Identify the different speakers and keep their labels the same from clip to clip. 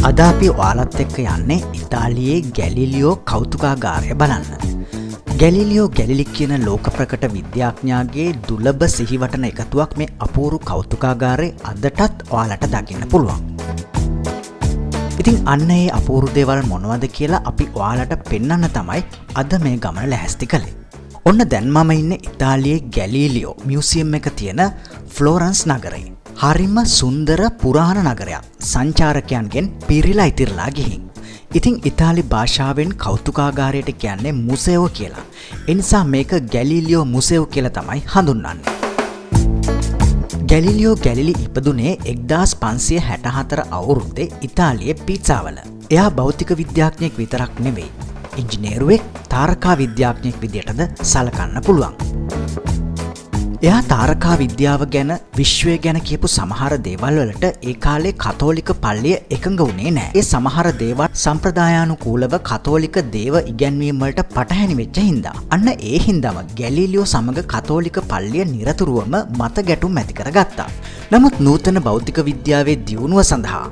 Speaker 1: අද අපි ඔයාලත් එක්ක යන්නේ ඉතාලියේ ගැලිලියෝ කෞතුකාගාරය බලන්න. ගැලිලියෝ ගැලිලි කියන ලෝක ප්‍රකට විද්‍යාඥයාගේ දුලබ සිහිවටන එකතුවක් මේ අපූරු කෞතුකාගාරේ අදටත් ඔයාලට දකින්න පුළුවන්. ඉතින් අන්න ඒ අපූරු දේවල් මොනවද කියලා අපි ඔයාලට පෙන්වන්න තමයි අද මේ ගමන ලැහැස්ති කළේ. ඔන්න දැන් මම ඉන්නේ ඉතාලියේ ගැලීලියෝ මියුසියම් එක තියෙන ෆ්ලෝරන්ස් නගරේ. හරිම සුන්දර පුරාණ නගරයක්. සංචාරකයන්ගෙන් පිරීලා ඉතිරලා ගිහින්. ඉතින් ඉතාලි භාෂාවෙන් කෞතුකාගාරයට කියන්නේ මුසෙව් කියලා. ඒ නිසා මේක ගැලීලියෝ මුසෙව් කියලා තමයි හඳුන්වන්නේ. ගැලිලියෝ ගැලිලි ඉපදුනේ 1564 අවුරුද්දේ ඉතාලියේ පීට්සාවල. එයා භෞතික විද්‍යාඥයෙක් විතරක් නෙවෙයි, ඉංජිනේරුවෙක්, තාරකා විද්‍යාඥයෙක් විදියටද සලකන්න පුළුවන්. එයා තාරකා විද්‍යාව ගැන, විශ්වය ගැන කියපු සමහර දේවල් වලට ඒ කාලේ කතෝලික පල්ලිය එකඟ වුණේ නෑ. ඒ සමහර දේවල් සම්ප්‍රදායානුකූලව කතෝලික දේව ඉගැන්වීම් වලට පටහැනි වෙච්ච හින්දා. අන්න ඒ හින්දාම ගැලීලියෝ සමග කතෝලික පල්ලිය නිරතුරුවම මත ගැටුම් ඇති කරගත්තා. නමුත් නූතන භෞතික විද්‍යාවේ දියුණුව සඳහා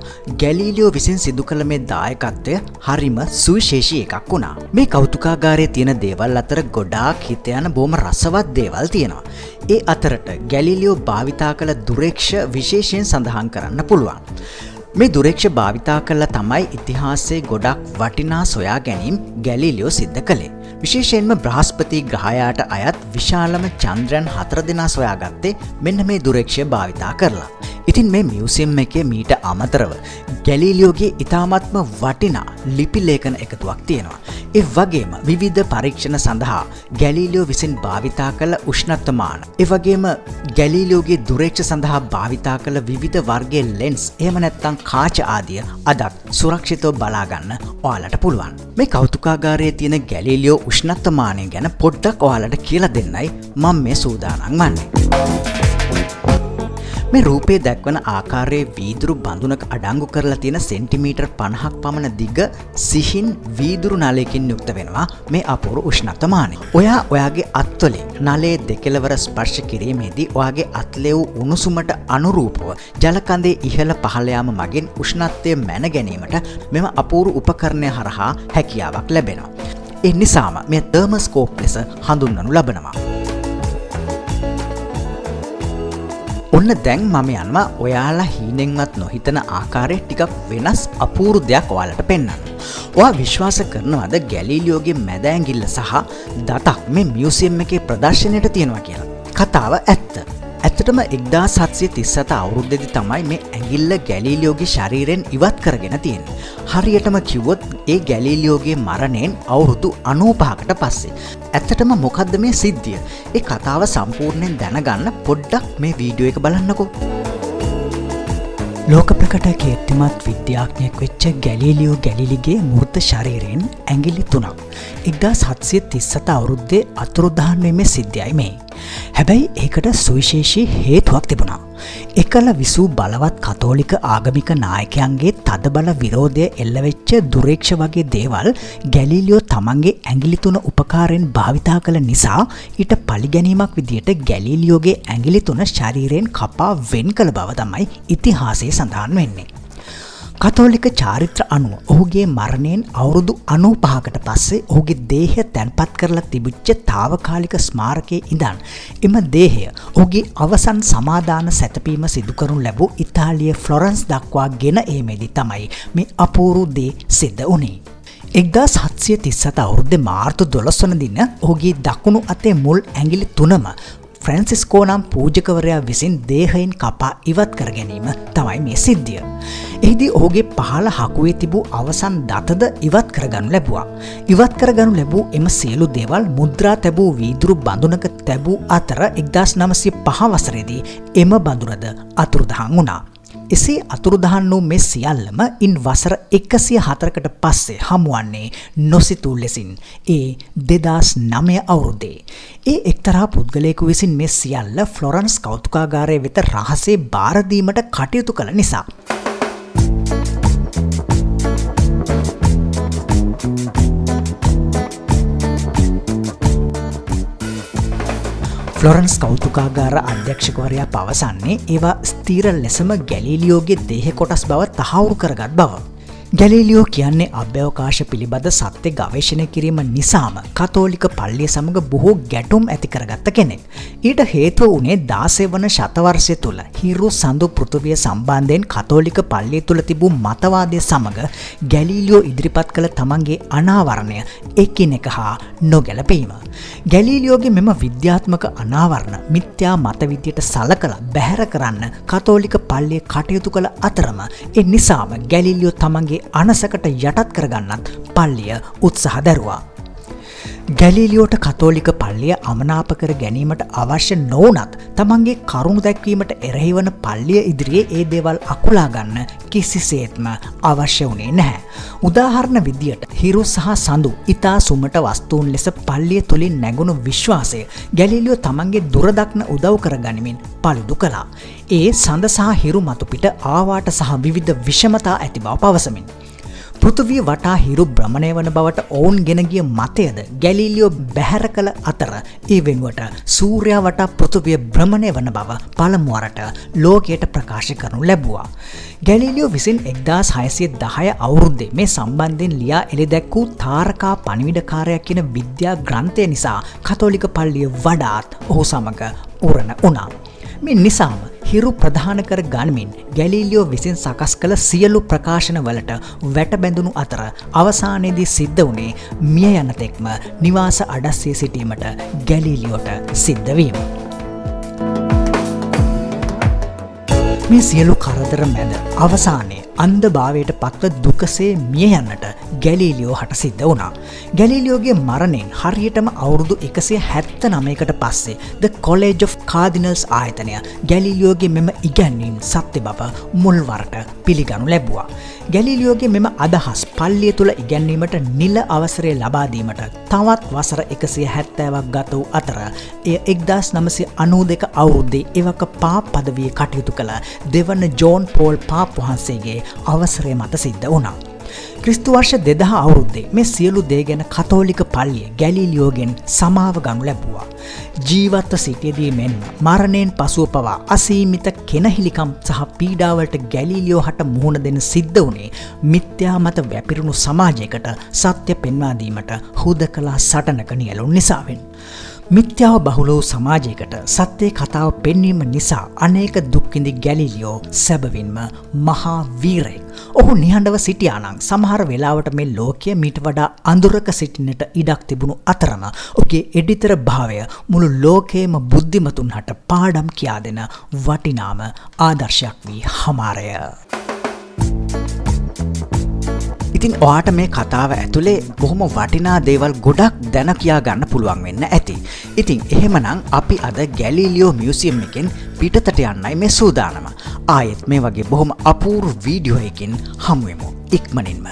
Speaker 1: ගැලීලියෝ විසින් සිදු කළ මේ දායකත්වය හරිම සුවිශේෂී එකක් වුණා. මේ කෞතුකාගාරයේ තියෙන දේවල් අතර ගොඩාක් හිත යන බොහොම රසවත් දේවල් තියෙනවා. ඒ අතරට ගැලීලියෝ භාවිතා කළ දුරේක්ෂ විශේෂයෙන් සඳහන් කරන්න පුළුවන්. මේ දුරේක්ෂ භාවිතා කළා තමයි ඉතිහාසයේ ගොඩක් වටිනා සොයා ගැනීම් ගැලීලියෝ සිද්ධ කළේ. විශේෂයෙන්ම බ්‍රහස්පති ග්‍රහයාට අයත් විශාලම චන්ද්‍රයන් 4 දෙනා සොයාගත්තේ මෙන්න මේ දුරේක්ෂය භාවිතා කරලා. ඉතින් මේ මියුසියම් එකේ මීට අමතරව ගැලීලියෝගේ ඉතාමත්ම වටිනා ලිපි ලේඛන එකතුවක් තියෙනවා. ඒ වගේම විවිධ පරීක්ෂණ සඳහා ගැලීලියෝ විසින් භාවිතා කළ උෂ්ණත්වමාන, ඒ වගේම ගැලීලියෝගේ දුරේක්ෂ සඳහා භාවිතා කළ විවිධ වර්ගයේ ලෙන්ස්, එහෙම නැත්නම් කාච ආදිය අදත් සුරක්ෂිතව බලා ගන්න ඔයාලට පුළුවන්. මේ කෞතුකාගාරයේ තියෙන ගැලීලියෝ උෂ්ණත්වමානය ගැන පොඩ්ඩක් ඔයාලට කියලා දෙන්නයි මම මේ සූදානම් වන්නේ. මේ රූපේ දැක්වන ආකාරයේ වීදුරු බඳුනක අඩංගු කරලා තියෙන සෙන්ටිමීටර් 50ක් පමණ දිග සිහින් වීදුරු නලයකින් යුක්ත වෙනවා මේ අපූර්ව උෂ්ණත්වමානය. ඔයා ඔයාගේ අත්වලින් නලයේ දෙකෙලවර ස්පර්ශ කිරීමේදී ඔයාගේ අත්ලේ වූ උණුසුමට අනුරූපව ජලකඳේ ඉහළ පහළ යාම මගින් උෂ්ණත්වය මැන ගැනීමට මෙම අපූර්ව උපකරණය හරහා හැකියාවක් ලැබෙනවා. ඒ නිසාම මේ තර්මොස්කෝප් ලෙස හඳුන්වනු ලබනවා. ඔන්න දැන් මම යනවා ඔයාලා හීනෙන්වත් නොහිතන ආකාරයේ ටිකක් වෙනස් අපූර්ව දෙයක් ඔයාලට පෙන්වන්න. ඔයා විශ්වාස කරනවද ගැලීලියෝගේ මැද ඇඟිල්ල සහ දතක් මේ මියුසියම් එකේ ප්‍රදර්ශනයට තියෙනවා කියලා? කතාව ඇත්ත. ඇත්තටම 1737 අවුරුද්දේදී තමයි මේ ඇඟිල්ල ගැලීලියෝගේ ශරීරයෙන් ඉවත් කරගෙන තියෙන්නේ. හරියටම කිව්වොත් ඒ ගැලීලියෝගේ මරණයෙන් අවුරුදු 95කට පස්සේ. ඇත්තටම මොකද්ද මේ සිද්ධිය? ඒ කතාව සම්පූර්ණයෙන් දැනගන්න පොඩ්ඩක් මේ වීඩියෝ එක බලන්නකෝ. ලෝක ප්‍රකට කීර්තිමත් විද්‍යාඥයෙක් වෙච්ච ගැලීලියෝ ගැලිලිගේ මූර්ත ශරීරයෙන් ඇඟිලි තුනක් 1737 අවුරුද්දේ අතුරුදහන් වීමේ සිද්ධියයි මේ. හැබැයි ඒකට සුවිශේෂී හේතුවක් තිබුණා. එකල විසූ බලවත් කතෝලික ආගමික නායකයන්ගේ තදබල විරෝධය එල්ලවෙච්ච දුරේක්ෂ වගේ දේවල් ගැලීලියෝ තමන්ගේ ඇඟිලි තුන උපකාරයෙන් භාවිතා කළ නිසා ඊට පරිගැනීමක් විදියට ගැලීලියෝගේ ඇඟිලි තුන ශරීරයෙන් කපා වෙන් කළ බව තමයි ඉතිහාසයේ සඳහන් වෙන්නේ. කතෝලික චාරිත්‍ර අනුව ඔහුගේ මරණයෙන් අවුරුදු 95කට පස්සේ ඔහුගේ දේහය තැන්පත් කරලා තිබිච්ච තාවකාලික ස්මාරකයේ ඉඳන් එම දේහය ඔහුගේ අවසන් සමාදාන සැතපීම සිදු කරනු ලැබූ ඉතාලියේ ෆ්ලොරන්ස් දක්වා ගෙන ඒමේදී තමයි මේ අපූර්ව දේ සිද්ධ වුණේ. 1737 අවුරුද්දේ මාර්තු 12 වන දින ඔහුගේ දකුණු අතේ මුල් ඇඟිලි තුනම ෆ්‍රැන්සිස්කෝ නම් පූජකවරයා විසින් දේහයෙන් කපා ඉවත් කර ගැනීම තමයි මේ සිද්ධිය. එහිදී ඔහුගේ පහළ හකුවේ තිබූ අවසන් දතද ඉවත් කරගනු ලැබුවා. ඉවත් කරගනු ලැබූ එම සියලු දේවල් මුද්‍රා තැබූ වීදුරු බඳුනක තැබූ අතර 1905 වසරේදී එම බඳුනද අතුරුදහන් වුණා. එසේ අතුරුදහන් වූ මේ සියල්ලම ඉන් වසර 104කට පස්සේ හමුවන්නේ නොසිතූ ලෙසින් ඒ 2009 අවුරුද්දේ. ඒ එක්තරා පුද්ගලයෙකු විසින් මේ සියල්ල ෆ්ලොරන්ස් කෞතුකාගාරය වෙත රහසේ බාර දීමට කටයුතු කළ නිසා. ෆ්ලොරන්ස් කෞතුකාගාර අධ්‍යක්ෂකවරයා පවසන්නේ ඒවා ස්ථීර ලෙසම ගැලීලියෝගේ දේහ කොටස් බව තහවුරු කරගත් බව. ගැලීලියෝ කියන්නේ අභ්‍යවකාශ පිළිබඳ සත්‍ය ගවේෂණය කිරීම නිසාම කතෝලික පල්ලිය සමග බොහෝ ගැටුම් ඇති කරගත්ත කෙනෙක්. ඊට හේතුව වුණේ 16 වන ශතවර්ෂය තුළ හිරු සඳු පෘථුවිය සම්බන්ධයෙන් කතෝලික පල්ලිය තුළ තිබූ මතවාදය සමග ගැලීලියෝ ඉදිරිපත් කළ තමන්ගේ අනාවරණය එකිනෙක හා නොගැලපීම. ගැලීලියෝගේ මෙම විද්‍යාත්මක අනාවරණ මිත්‍යා මත විද්‍යට සලකලා බැහැර කරන්න කතෝලික පල්ලිය කටයුතු කළ අතරම ඒ නිසාම ගැලීලියෝ තමන්ගේ අනසකට යටත් කරගන්නත් පල්ලිය උත්සාහ දැරුවා. ගැලීලියෝට කතෝලික පල්ලිය අමනාප කර ගැනීමට අවශ්‍ය නොවුනත් තමන්ගේ කරුණු දැක්වීමට එරෙහි වන පල්ලිය ඉදිරියේ ඒ දේවල් අකුලා ගන්න කිසිසේත්ම අවශ්‍ය වුණේ නැහැ. උදාහරණ විදියට හිරු සහ සඳු ඉතා සුමට වස්තුන් ලෙස පල්ලිය තුලින් නැගුණු විශ්වාසය ගැලීලියෝ තමන්ගේ දුරදක්න උදව් කරගනිමින් පළුදු කළා. ඒ සඳ සහ හිරු මතු පිට ආවාට සහ විවිධ විෂමතා ඇති බව පවසමින් පෘථුවිය වටා හිරු භ්‍රමණය වන බවට ඔවුන් ගෙන ගිය මතයද ගැලීලියෝ බැහැර කළ අතර ඒ වෙනුවට සූර්යයා වටා පෘථුවිය භ්‍රමණය වන බව පළමු වරට ලෝකයට ප්‍රකාශ කරනු ලැබුවා. ගැලීලියෝ විසින් 1610 අවුරුද්දේ මේ සම්බන්ධයෙන් ලියා එළිදැක් වූ තාරකා පණිවිඩකාරයා කියන විද්‍යා ග්‍රන්ථය නිසා කතෝලික පල්ලිය වඩාත් ඔහු සමග උරණ වුණා. මේ නිසාම හිරු ප්‍රධාන කර ගනිමින් ගැලීලියෝ විසින් සකස් කළ සියලු ප්‍රකාශන වලට වැට බැඳුණු අතර අවසානයේදී සිද්ධ වුණේ මිය යන තෙක්ම නිවාස අඩස්සියේ සිටීමට ගැලීලියෝට සිද්ධ වීම. මේ සියලු කරදර මැද අවසානයේ අන්ධභාවයට පත්ව දුකසේ මිය යන්නට ගැලීලියෝ හට සිද්ධ වුණා. ගැලීලියෝගේ මරණයෙන් හරියටම අවුරුදු 179කට පස්සේ The College of Cardinals ආයතනය ගැලීලියෝගේ මෙම ඉගැන්වීම් සත්‍ය බව මුල් වරට පිළිගනු ලැබුවා. ගැලීලියෝගේ මෙම අදහස් පල්ලිය තුළ ඉගැන්වීමට නිල අවසරය ලබා දීමට තවත් වසර 170ක් ගත වූ අතර එය 1992 අවුරුද්දේ එවක පාප් පදවියේ කටයුතු කළ දෙවන ජෝන් පෝල් පාප් වහන්සේගේ අවසරය මත සිද්ධ වුණා. ක්‍රිස්තු වර්ෂ 2000 අවුරුද්දේ මේ සියලු දේ ගැන කතෝලික පල්ලිය ගැලීලියෝගෙන් සමාව ගනු ලැබුවා. ජීවත්ව සිටියදී මෙන්ම මරණයෙන් පසුව පවා අසීමිත කෙනහිලිකම් සහ පීඩාවලට ගැලීලියෝ හට මුහුණ දෙන්න සිද්ධ වුණේ මිත්‍යා මත වැපිරුණු සමාජයකට සත්‍ය පෙන්වා දීමට හුදකලා සටනක නියැලුණු නිසාවෙන්. මිත්‍යාව බහුල වූ සමාජයකට සත්‍යයේ කතාව පෙන්වීම නිසා අනේක දුක් විඳි ගැලීලියෝ සැබවින්ම මහා වීරයෙක්. ඔහු නිහඬව සිටියා නම් සමහර වෙලාවට මේ ලෝකය මීට වඩා අඳුරක සිටින්නට ඉඩක් තිබුණු අතරම ඔහුගේ එඩිතර භාවය මුළු ලෝකයේම බුද්ධිමතුන් හට පාඩම් කියා දෙන වටිනාම ආදර්ශයක් වී හමාරය. ඉතින් ඔයාට මේ කතාව ඇතුලේ බොහොම වටිනා දේවල් ගොඩක් දැන කියා ගන්න පුළුවන් වෙන්න ඇති. ඉතින් එහෙමනම් අපි අද ගැලීලියෝ මියුසියම් එකෙන් පිටතට යන්නයි මේ සූදානම. ආයෙත් මේ වගේ බොහොම අපූර්ව වීඩියෝ එකකින් හමු වෙමු ඉක්මනින්ම.